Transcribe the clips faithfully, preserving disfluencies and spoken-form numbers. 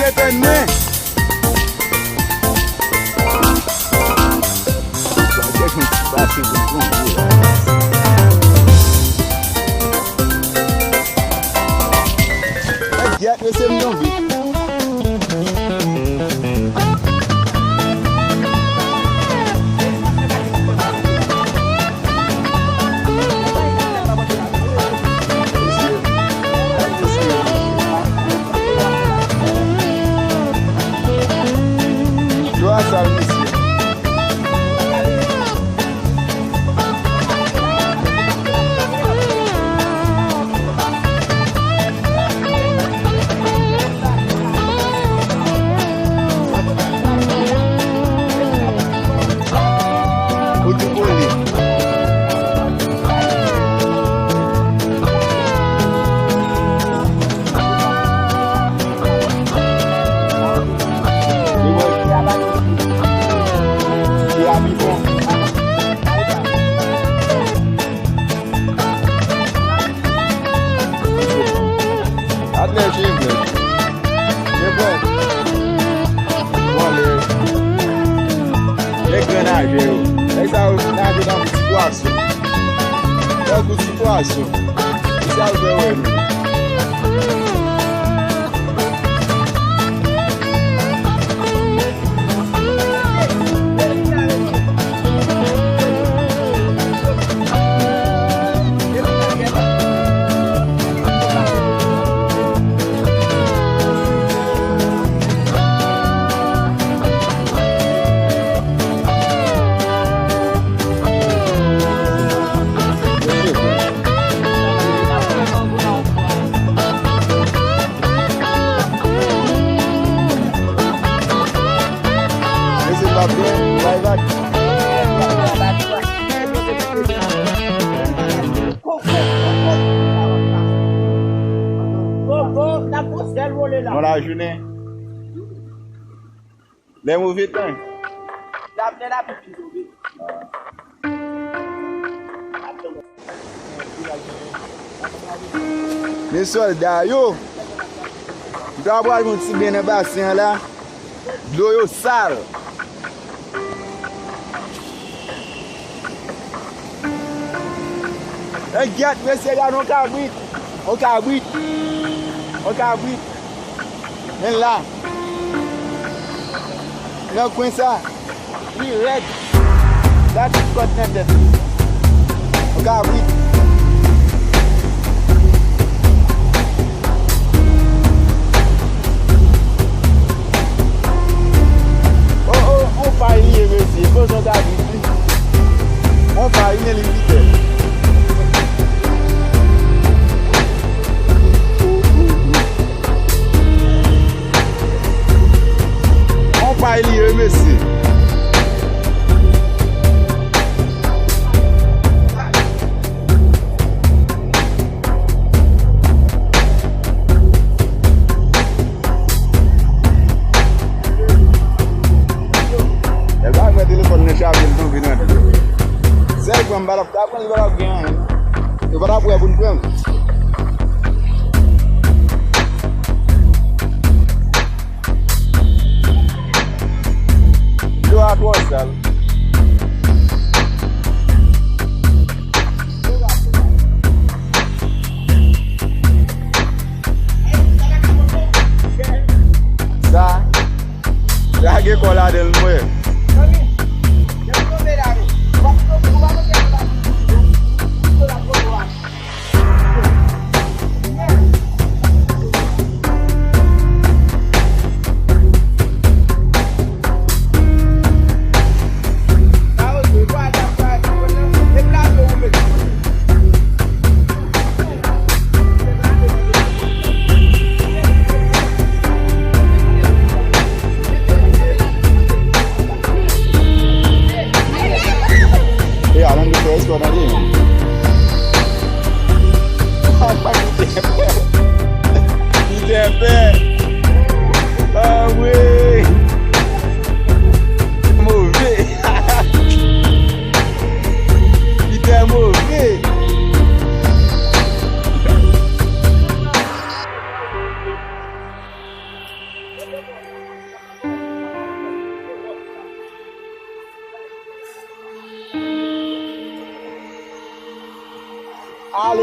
Etèn mwen. Gade yon ti pase pou l pran gwo la. Mwen gyèt, mesye, m tonbe. Dlo a sal, mesye. Ou di kole. Atnè, Jevlèn. Jevlèn. Bon, lè, lè gran najè yo. Nèg sa yo naje tankou ti pwason. Tankou ti pwason. Ki sa yo fè wè nou? Mesye, n ap byen, bay vag. Bon lajounen. Lè move tan. Men sòlda yo, m ta pral yon ti ben nan basen an la. Dlo yo sal. Men gyèt, mesye, gade yon kabrit. Yon kabrit. Yon kabrit. Men la. Nan kwen sa. Li rèd. Gade tout kòd nan tèt li. Yon kabrit. O, o, on pay li ye, mesye. Poze yon kabrit, wi. On pay, men li pite. On pay li ye, mesye. Lè l pa pran telefòn nan chaje, l tonbe nan dlo. Sèl pran, m pa t ap ka pran, li pa t ap gen anyen. Yo pa t ap wè pou n pran l. Dlo a twò sal. Sa, lage kò ladan l, mwen.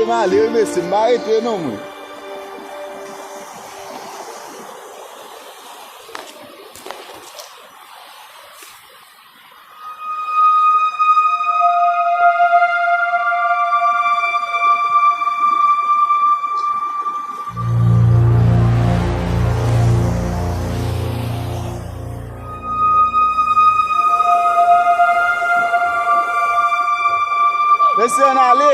M ale wi mesye, m pa rete non mwen. Mesye, ann ale.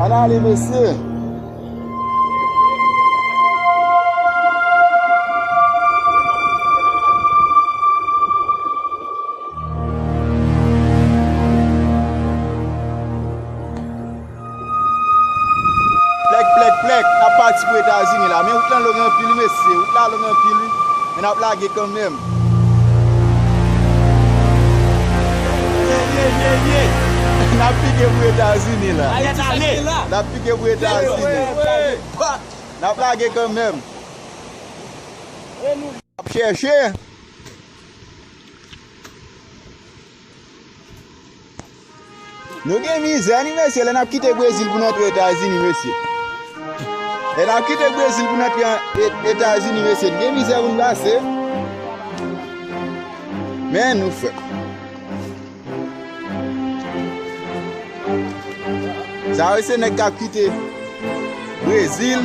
Ann ale, mesye. Plèk, plèk, plèk, n ap pati pou Etazini la. Men wout lan long anpil, wi, mesye. Wout la long anpil, wi. Men n ap lage kanmenm. Ye, ye, ye, ye. N ap pike pou Etazini la. N ap pike pou Etazini. N ap lage kanmenm. N ap chèche. Nou gen mizè wi mesye, lè n ap kite Brezil pou n antre Etazini, mesye. Lè n ap kite Brezil pou n antre an E-, Etazini, mesye, n gen mizè pou n pase. Men nou fè. Sa yo se nèg k ap kite Brezil.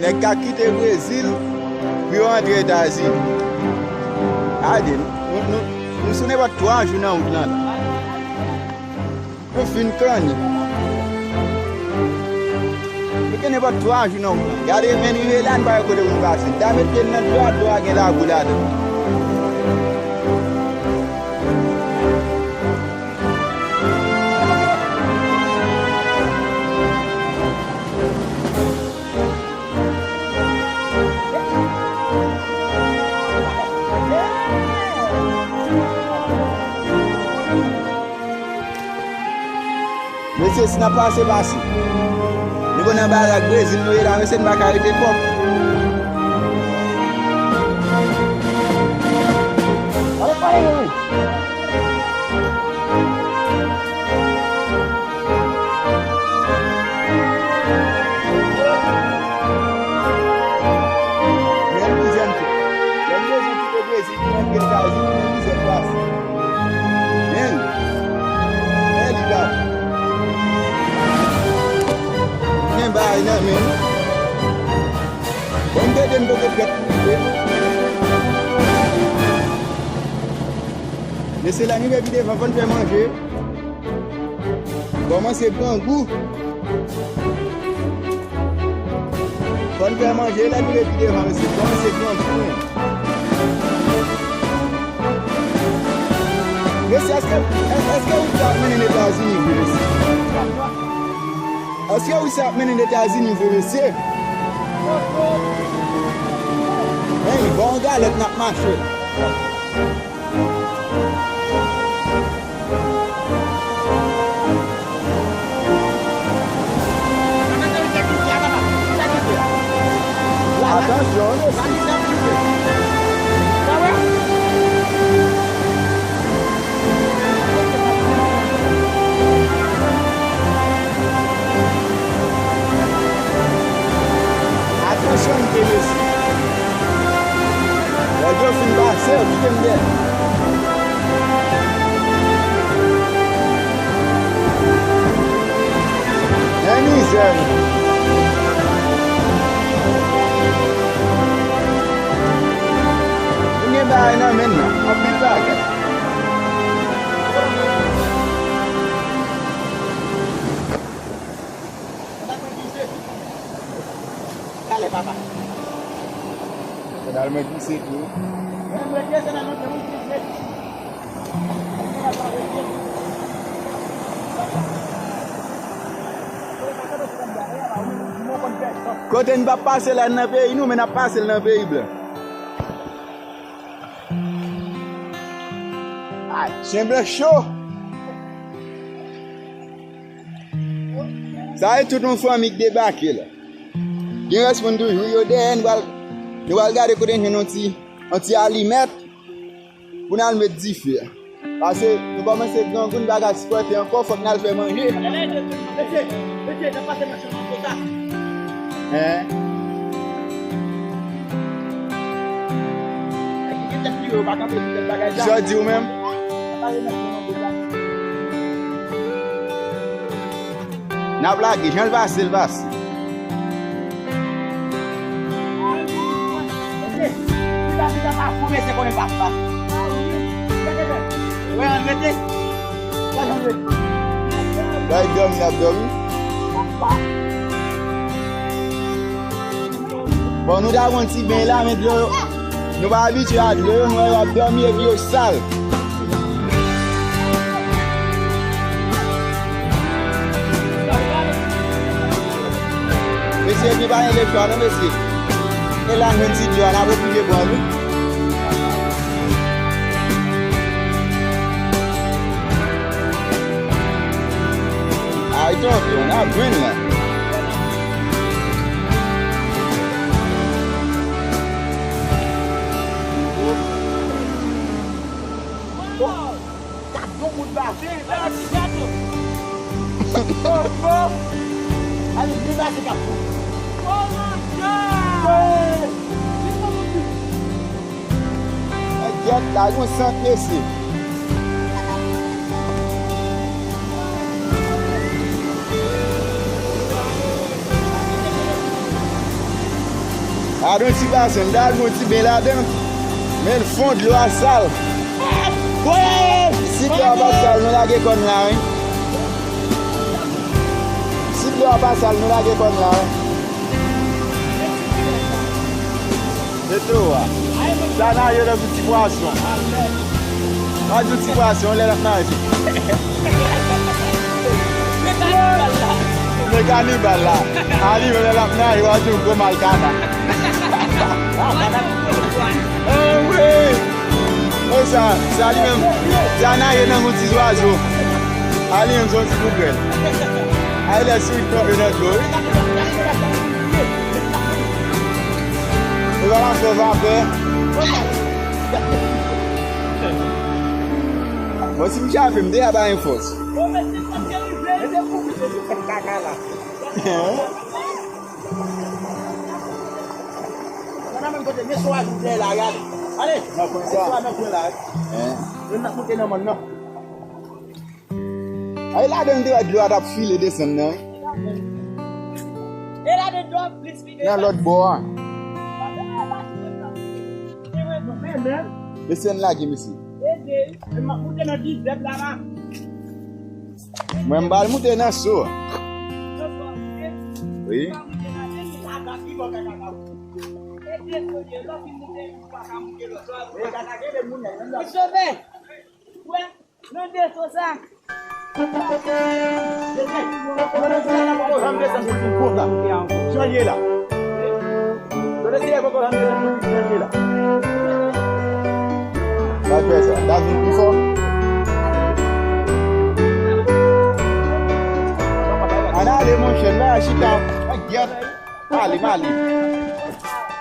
Nèg k ap kite Brezil pou yo antre Etazini. Gade, nou, nou, nou sou nenpòt twa jou nan wout lan la. Nou fin kanni. Nou gen nenpòt twa jou nan wout lan. Gade, men rive la, n pa wè kote pou n pase. N ta met pye n nan dlo a, dlo a gen labou ladan. Mesye, si n ap pase, pase. Nou konn nan barak Brezil nou ye la, mesye, n pa ka rete kòk. Men mizè n fè. Lè n bezwen kite Brezil pou n antre Etazini, men mizè n pase. Men, men li bab. Men bagay nan men. Bon, m te di m poko prèt pou rive. Mesye, lè n rive pi devan, fò n fè manje. Kòmanse grangou. Fò n fè manje, lè n rive pi devan, mesye, kòmanse grangou, men. Mesye, èske, èske wout sa ap mennen n Etazini vre, mesye? Èske wout sa ap mennen n Etazini vre, mesye? Men, bon galèt n ap mache. Atansyon, mesye. Atansyon, mesye. Lè yo fin pase, yo kite m dèyè. Men mizè, wi. Nou gen bagay nan men n nan. Anpil bagay. Sa pa t rive. Nal mwen glise tou. Kote n p ap pase la nan peyi nou, men n ap pase l nan peyi blan. Ay, chen blan cho. Sa e tout yon fanmi k debake la. Gen rès moun toujou, yo dèyè, nou pral, nou pral gade kote n jwenn yon ti, yon ti alimèt pou n al met dife a. Paske nou kòmanse grangou, n pa ka sipòte ankò, fòk n al fè manje. Mesye, mesye, n ap pase nan chanm an konsa. Hein? Kisa w di ou menm? N ap lage, jan l pase, l pase. Bay dòmi, n ap dòmi. Bon, nou ta pran ti ben la, men dlo yo, nou pa abitye a dlo yo, nou wè yo ap dòmi epi yo sal. Mesye, epi pa gen lechwa non, mesye. E la, nou ti dlo a, n ap oblije pran li. Ay, tonton, n ap jwenn la. Gad yon bout basen. Oh, oh. Ale, vin pase kap tou. Oh, mon Dieu. Gyèt, la gon sant mesye. Adan ti basen, m ta al pran ti ben ladan. Men l fon, dlo a sal. Si dlo a pa sal, nou lage kòn la, wi. Si dlo a pa sal, nou lage kòn la, wi. Petro a. Sa naje tankou ti pwason. Pa di ti pwason, lè l ap naje. Men kanibal la. A li menm lè l ap naje, w a di yon gwo mal kana. Anmwey! Konsa, sa li menm, sa naje tankou ti zwazo. A li menm se yon ti poukrèl. A lè sou li kanpe nan dlo, wi. Ou pa ka fè vapè. Bon, si m chape, m deja pa gen fòs. Nan menm kote, men sou ajoute la, gade. Ale, men sou a nan kwen la, wi. Hein? Yo n ap monte nan mòn nan. Ay, ladan l te wè dlo a t ap file desann nan, wi. E ladan dlo a plis file. Nan lòt bò a. Desann lage, mesye. Mwen m pral moute nan so. Wi. Nan de so sa. Jan l ye la. Sa fè sa. Davin pi fò. Ann ale, monchè, n pa chita. Mwen gyèt. Male, male.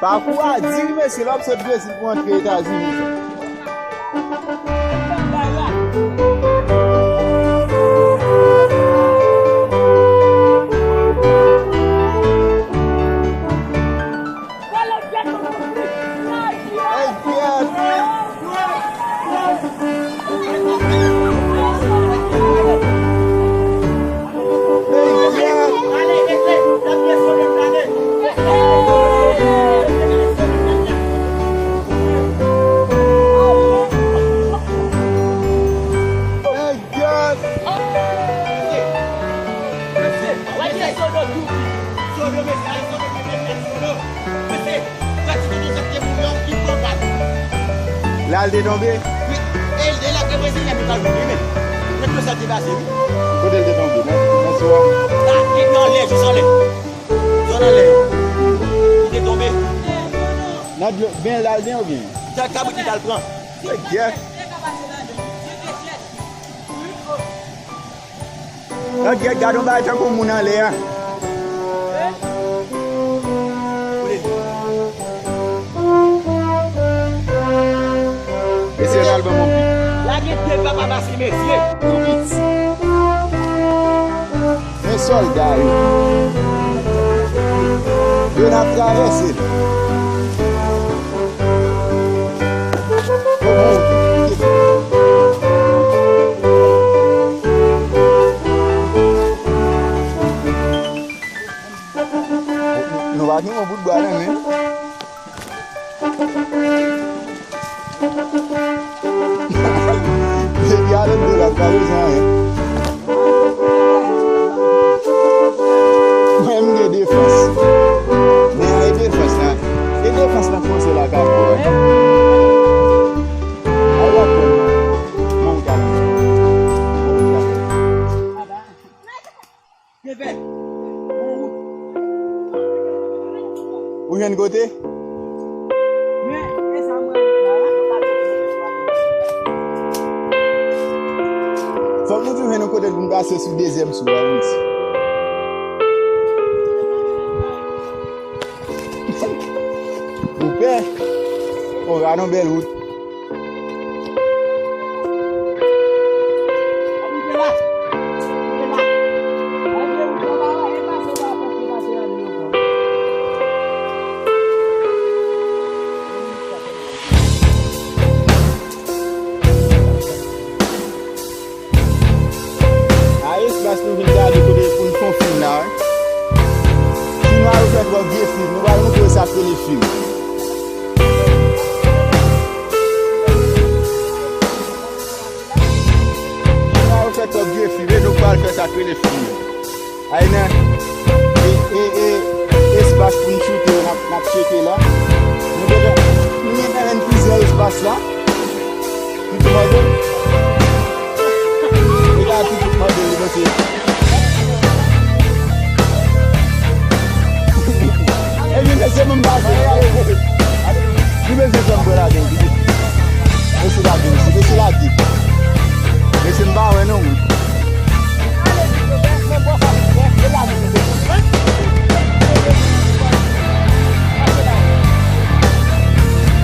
Pakou a di wi, mesye, lè w ap sot Brezil pou antre Etazini. Al te tonbe? Wi, e, e l ap gen Brezilyen, li pral vini menm. Mèt yo sa te pase, wi. Kote l te tonbe? Nan, nan sou a? La, li nan lè, jis anlè. Zòn anlè yo. Li te tonbe. Nan dlo, ben l al byen oubyen? Se kabrit li t al pran. Mwen gyè. Gad, gad, gad yon bagay tankou moun anlè a. Mesye, n al ban m yon pik. La gen de papa pase, mesye. Yon pik. Men sòlda yo. Yo n ap travèse. Nou pa gen yon bout bwa nan men. Depi alòt de la, pa bezwen anyen. Mwen, m gen defans. Men e defans la. E defans la kòmanse la ka fò, wi. Ay, w ap konn. Mwen, m ka. Ou jwenn kote? Fòk nou toujou jwenn yon kote pou n pase sou dezyèm sou la, wi, mesye. Ou pè? On gade yon bèl wout. A espas nou vin gade kote pou n fè yon fim la, wi. Film la yo fè twòp vye film. Nou pral montre w sa k rele film. Film la yo fè twòp vye film. E nou pral fè sa k rele film. Ay nan e, e, e, espas pou n choute yo, n ap, n ap tcheke la. Nou gentan, nou gentan jwenn plizyè espas la. Pitit mòde. E gade pitit mòde li, mesye. Epi mesye, menm bagay. Li bezwen fè m pran ladan, pitit. Mesye lage, mesye, mesye lage. Mesye, m pa wè non, mwen.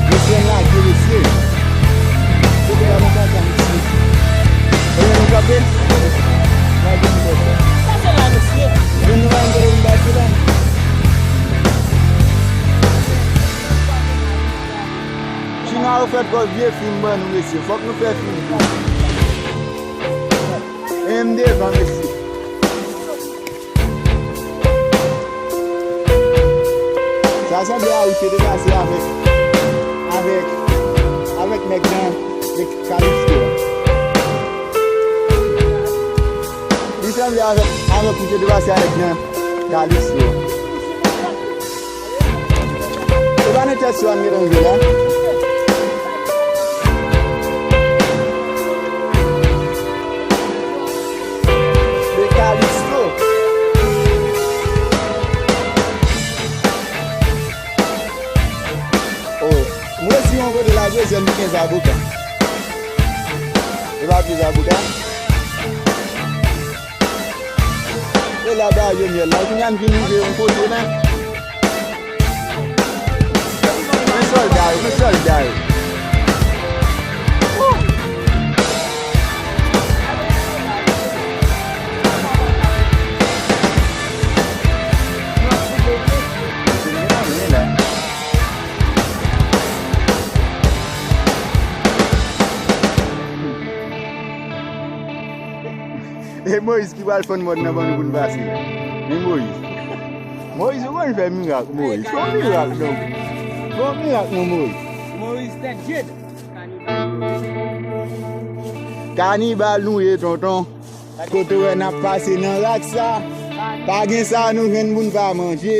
Mesye, n lage, mesye. Kote la nou ka tann isi? Ebyen, nou kanpe? Lage nou bò sa. Pase la, mesye. Men nou pa menm kote nou pase la. China yo fè twòp vye film ban nou, mesye. Fòk nou fè film tou. E m devan, mesye. Sa sanble a ou te depase avèk, avèk, avèk nèg nan, nèg Calixto a. Li sanble avèk, avèk ou te depase avèk nan Calixto a. Se pa nan tèt sou an gen danje la. De Calixto. Oh, mwen si yon kote la bezwen kenz avoka. E pa kenz avoka. E la ba yo myèl la, kounya n vin rive yon kote la. Men sòlda yo, men sòlda yo. E Moyiz ki pral fann mòn nan ban nou pou n pase. Men Moyiz. Moyiz, ou konn fè mirak, Moyiz. Fè yon mirak non. Fè yon mirak non, Moyiz. Moyiz tèt jed. Kanibal nou ye, tonton. Kote w wè n ap pase nan rak sa. Pa gen sa nou jwenn pou n pa manje.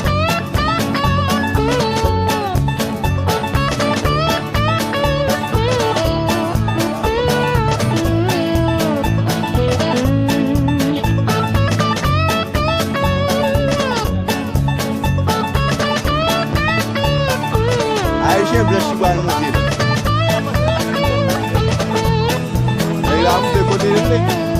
Ayisyen blanch ki pral monte la. Nèg la ap fè kote yo fè.